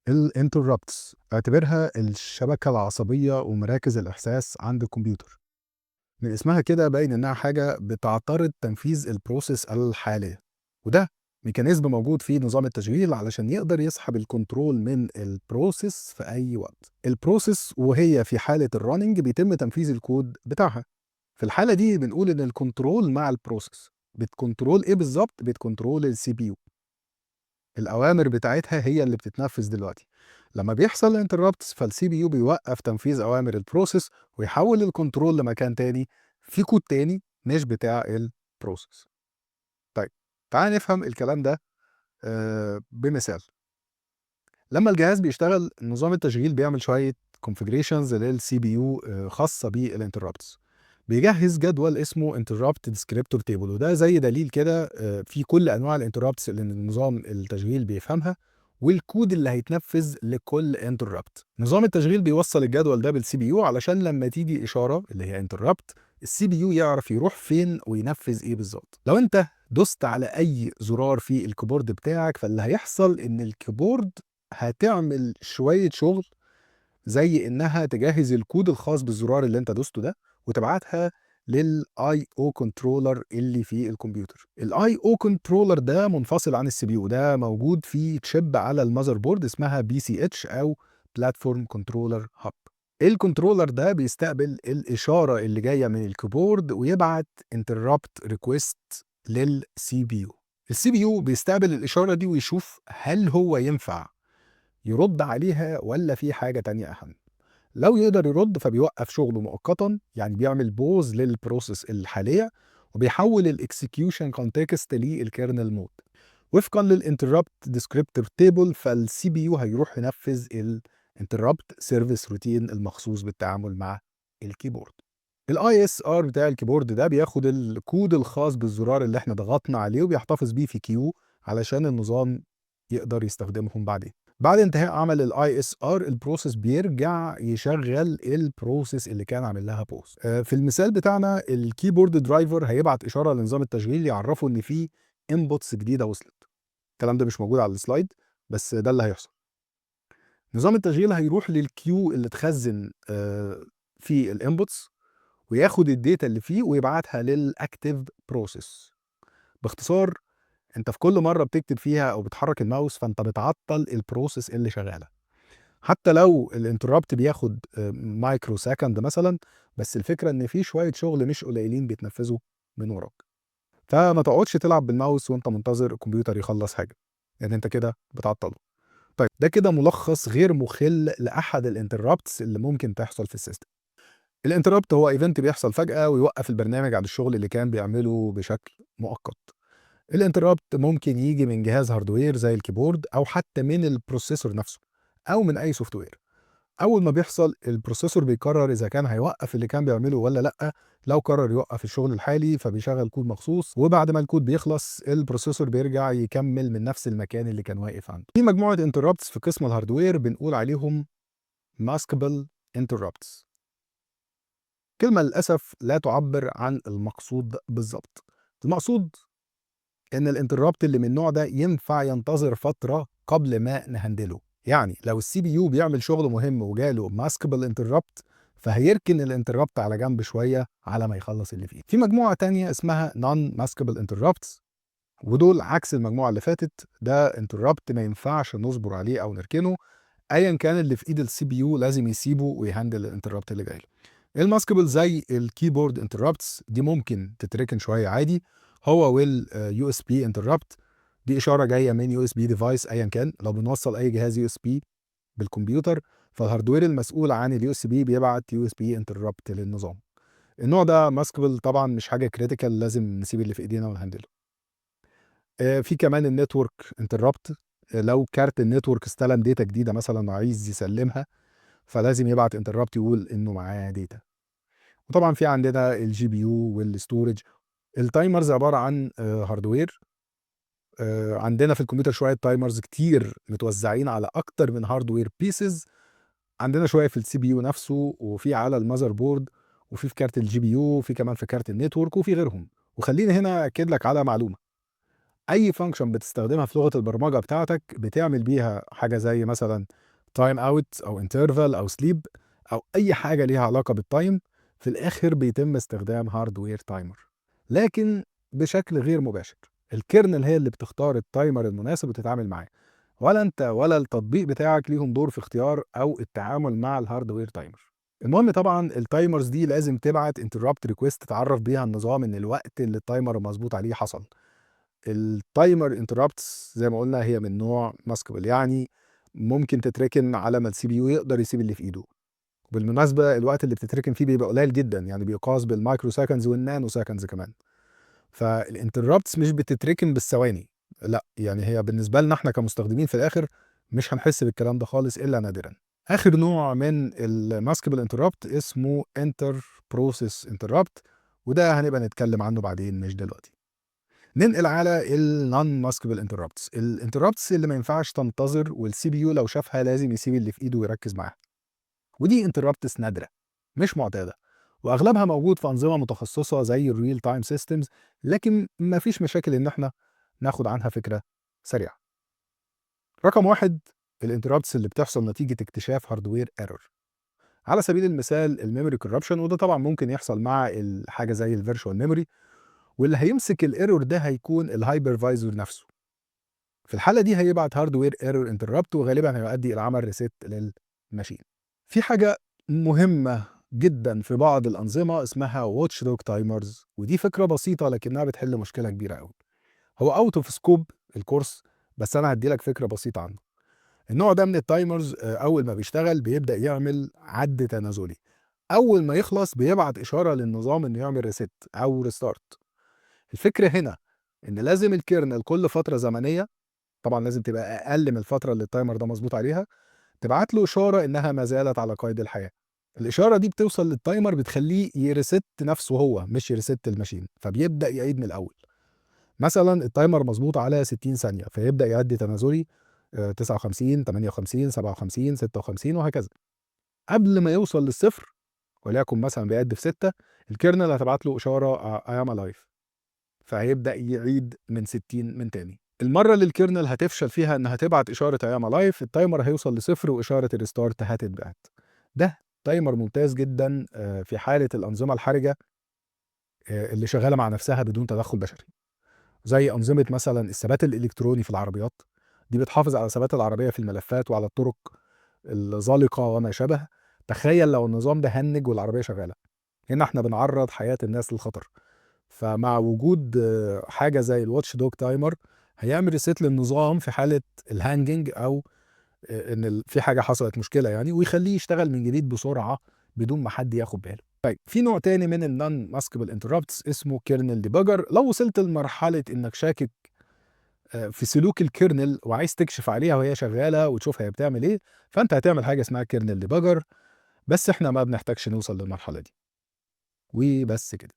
ال interrupts اعتبرها الشبكة العصبية ومراكز الإحساس عند الكمبيوتر. من اسمها كده باين إنها حاجة بتعترض تنفيذ ال process الحالية، وده mechanism موجود في نظام التشغيل علشان يقدر يسحب ال control من ال process في أي وقت. ال process وهي في حالة ال running بيتم تنفيذ الكود بتاعها. في الحالة دي بنقول إن ال control مع ال process. بت control إيه بالظبط؟ بت control ال CPU. الأوامر بتاعتها هي اللي بتتنفذ دلوقتي. لما بيحصل interrupts فال CPU بيوقف تنفيذ أوامر ال process ويحول ال control لمكان تاني في كود تاني مش بتاع ال process. طيب، تعال نفهم الكلام ده بمثال. لما الجهاز بيشتغل، نظام التشغيل بيعمل شوية configurations لل CPU خاصة بال interrupts. بيجهز جدول اسمه interrupt descriptor table، وده زي دليل كده في كل انواع ال interrupts اللي نظام التشغيل بيفهمها والكود اللي هيتنفذ لكل interrupt. نظام التشغيل بيوصل الجدول ده بال CPU علشان لما تيجي اشارة اللي هي interrupt، ال CPU يعرف يروح فين وينفذ ايه بالظبط. لو انت دوست على اي زرار في ال keyboard بتاعك، فاللي هيحصل ان ال keyboard هتعمل شوية شغل، زي انها تجهز الكود الخاص بالزرار اللي انت دوسته ده وتبعتها لل I/O controller اللي في الكمبيوتر. ال I/O controller ده منفصل عن ال CPU، ده موجود في chip على ال motherboard اسمها PCH او platform controller hub. ال controller ده بيستقبل الاشارة اللي جاية من ال keyboard ويبعت interrupt request لل CPU. ال CPU بيستقبل الاشارة دي ويشوف هل هو ينفع يرد عليها ولا في حاجة تانية اهم. لو يقدر يرد فبيوقف شغله مؤقتا، يعني بيعمل pause لل process الحالية وبيحول ال execution context لل kernel mode. وفقا لل interrupt descriptor table، فال CPU هيروح ينفذ ال interrupt service routine المخصوص بالتعامل مع ال keyboard. ال ISR بتاع ال keyboard ده بياخد الكود الخاص بالزرار اللي احنا ضغطنا عليه وبيحتفظ بيه في queue علشان النظام يقدر يستخدمهم بعدين. بعد انتهاء عمل ال ISR، ال process بيرجع يشغل ال process اللي كان عامل لها pause. في المثال بتاعنا، ال keyboard driver هيبعت اشارة لنظام التشغيل يعرفه ان في inputs جديدة وصلت. الكلام ده مش موجود على ال slide، بس ده اللي هيحصل. نظام التشغيل هيروح لل queue اللي اتخزن في ال inputs وياخد ال data اللي فيه ويبعتها لل active process. باختصار، انت في كل مرة بتكتب فيها او بتحرك الماوس فانت بتعطل ال process اللي شغاله، حتى لو ال interrupt بياخد microsecond مثلا، بس الفكرة ان في شوية شغل مش قليلين بيتنفذوا من وراك. فما تقعدش تلعب بالماوس وانت منتظر الكمبيوتر يخلص حاجه، لان انت كده بتعطله. طيب، ده كده ملخص غير مخل لاحد ال interrupts اللي ممكن تحصل في ال system. ال interrupt هو event بيحصل فجأة ويوقف البرنامج عن الشغل اللي كان بيعمله بشكل مؤقت. ال interrupt ممكن يجي من جهاز hardware زي ال keyboard او حتى من ال processor نفسه او من اي software. اول ما بيحصل، ال processor بيقرر اذا كان هيوقف اللي كان بيعمله ولا لا. لو قرر يوقف الشغل الحالي فبيشغل كود مخصوص، وبعد ما الكود بيخلص ال processor بيرجع يكمل من نفس المكان اللي كان واقف عنده. في مجموعة interrupts في قسم ال hardware بنقول عليهم maskable interrupts. كلمة للأسف لا تعبر عن المقصود بالظبط. المقصود إن ال interrupt اللي من النوع ده ينفع ينتظر فترة قبل ما ن handle ه. يعني لو ال CPU بيعمل شغل مهم وجاله maskable interrupt، فهيركن ال interrupt على جنب شوية على ما يخلص اللي فيه. في مجموعة تانية اسمها non maskable interrupts، ودول عكس المجموعة اللي فاتت. ده interrupt ما ينفعش نصبر عليه أو نركنه. ايا كان اللي في ايد ال CPU لازم يسيبه وي handle ال interrupt اللي جاي له. ال maskable زي ال keyboard interrupts، دي ممكن تتركن شوية عادي، هو وال USB interrupt. دي اشارة جاية من USB device ايا كان. لو بنوصل اي جهاز USB بالكمبيوتر، فال hardware المسؤول عن ال USB بيبعت USB interrupt للنظام. النوع ده maskable طبعا، مش حاجة critical، لازم نسيب اللي في ايدينا ون handle ه. في كمان ال network interrupt. لو كارت ال network استلم data جديدة مثلا وعايز يسلمها، فلازم يبعت interrupt يقول انه معاه data. وطبعا في عندنا ال GPU وال storage. ال timers عبارة عن hardware. عندنا في الكمبيوتر شوية timers كتير متوزعين على اكتر من hardware pieces. عندنا شوية في ال CPU نفسه، وفي على ال motherboard، وفي كارت ال GPU، وفي كمان في كارت ال network، وفي غيرهم. وخليني هنا اكد لك على معلومه: اي function بتستخدمها في لغة البرمجة بتاعتك بتعمل بيها حاجة زي مثلا time out او interval او sleep او اي حاجة ليها علاقة بال time، في الاخر بيتم استخدام hardware timer، لكن بشكل غير مباشر. ال kernel هي اللي بتختار ال timer المناسب وتتعامل معاه، ولا انت ولا التطبيق بتاعك ليهم دور في اختيار او التعامل مع ال hardware timer. المهم طبعا ال timers دي لازم تبعت interrupt request تعرف بيها النظام ان الوقت اللي ال timer مظبوط عليه حصل. ال timer interrupts زي ما قلنا هي من نوع maskable، يعني ممكن تتركن على ما ال CPU يقدر يسيب اللي في ايده. بالمناسبة الوقت اللي بتتركن فيه بيبقى قليل جدا، يعني بيقاس بال microseconds وال nanoseconds كمان. فال interrupts مش بتتركن بالثواني، لا، يعني هي بالنسبة لنا احنا كمستخدمين في الاخر مش هنحس بالكلام ده خالص الا نادرا. اخر نوع من ال maskable interrupt اسمه inter process interrupt، وده هنبقى نتكلم عنه بعدين مش دلوقتي. ننقل على ال non maskable interrupts، ال interrupts اللي ما ينفعش تنتظر وال CPU لو شافها لازم يسيب اللي في ايده ويركز معاها. ودي interrupts نادرة مش معتاده، واغلبها موجود في انظمة متخصصة زي ال real time systems، لكن ما فيش مشاكل ان احنا ناخد عنها فكرة سريعة. رقم واحد، ال interrupts اللي بتحصل نتيجة اكتشاف hardware error. على سبيل المثال ال memory corruption، وده طبعا ممكن يحصل مع الحاجة زي ال virtual memory، واللي هيمسك ال error ده هيكون ال hypervisor نفسه. في الحالة دي هيبعت hardware error interrupt، وغالبا هيؤدي الى عمل reset لل machine. في حاجة مهمة جدا في بعض الانظمة اسمها watchdog timers، ودي فكرة بسيطة لكنها بتحل مشكلة كبيرة قوي. هو out of scope الكورس، بس انا هدي لك فكرة بسيطة عنه. النوع ده من ال timers اول ما بيشتغل بيبدا يعمل عد تنازلي، اول ما يخلص بيبعت اشارة للنظام انه يعمل reset او restart. الفكرة هنا ان لازم ال kernel كل فترة زمنيه، طبعا لازم تبقى اقل من الفترة اللي ال timer ده مظبوط عليها، تبعت له اشارة انها ما زالت على قيد الحياة. الاشارة دي بتوصل لل timer بتخليه ي reset نفسه هو، مش ي reset ال machine، فبيبدا يعيد من الاول. مثلا ال timer مظبوط على 60 ثانية، فيبدا يعد تنازلي 59، 58، 57، 56 وهكذا. قبل ما يوصل للصفر، وليكن مثلا بيعد في 6، ال kernel هتبعت له اشارة I am alive، فهيبدا يعيد من 60 من تاني. المرة اللي ال kernel هتفشل فيها انها تبعت اشارة I am alive، ال timer هيوصل لصفر واشاره ال restart هتتبعت. ده timer ممتاز جدا في حاله الانظمة الحرجة اللي شغالة مع نفسها بدون تدخل بشري، زي انظمة مثلا الثبات الالكتروني في العربيات، دي بتحافظ على ثبات العربية في الملفات وعلى الطرق الزلقه وما شابه. تخيل لو النظام ده هنج والعربية شغاله، هنا احنا بنعرض حياة الناس للخطر. فمع وجود حاجة زي ال watchdog timer هيعمل reset للنظام في حاله ال hanging او ان في حاجة حصلت مشكلة يعني، ويخليه يشتغل من جديد بسرعة بدون ما حد ياخد باله. طيب، في نوع تاني من ال non maskable interrupts اسمه kernel debugger. لو وصلت لمرحلة انك شاكك في سلوك ال kernel وعايز تكشف عليها وهي شغالة وتشوف هي بتعمل ايه، فانت هتعمل حاجة اسمها kernel debugger، بس احنا ما بنحتاجش نوصل للمرحلة دي. وبس كده.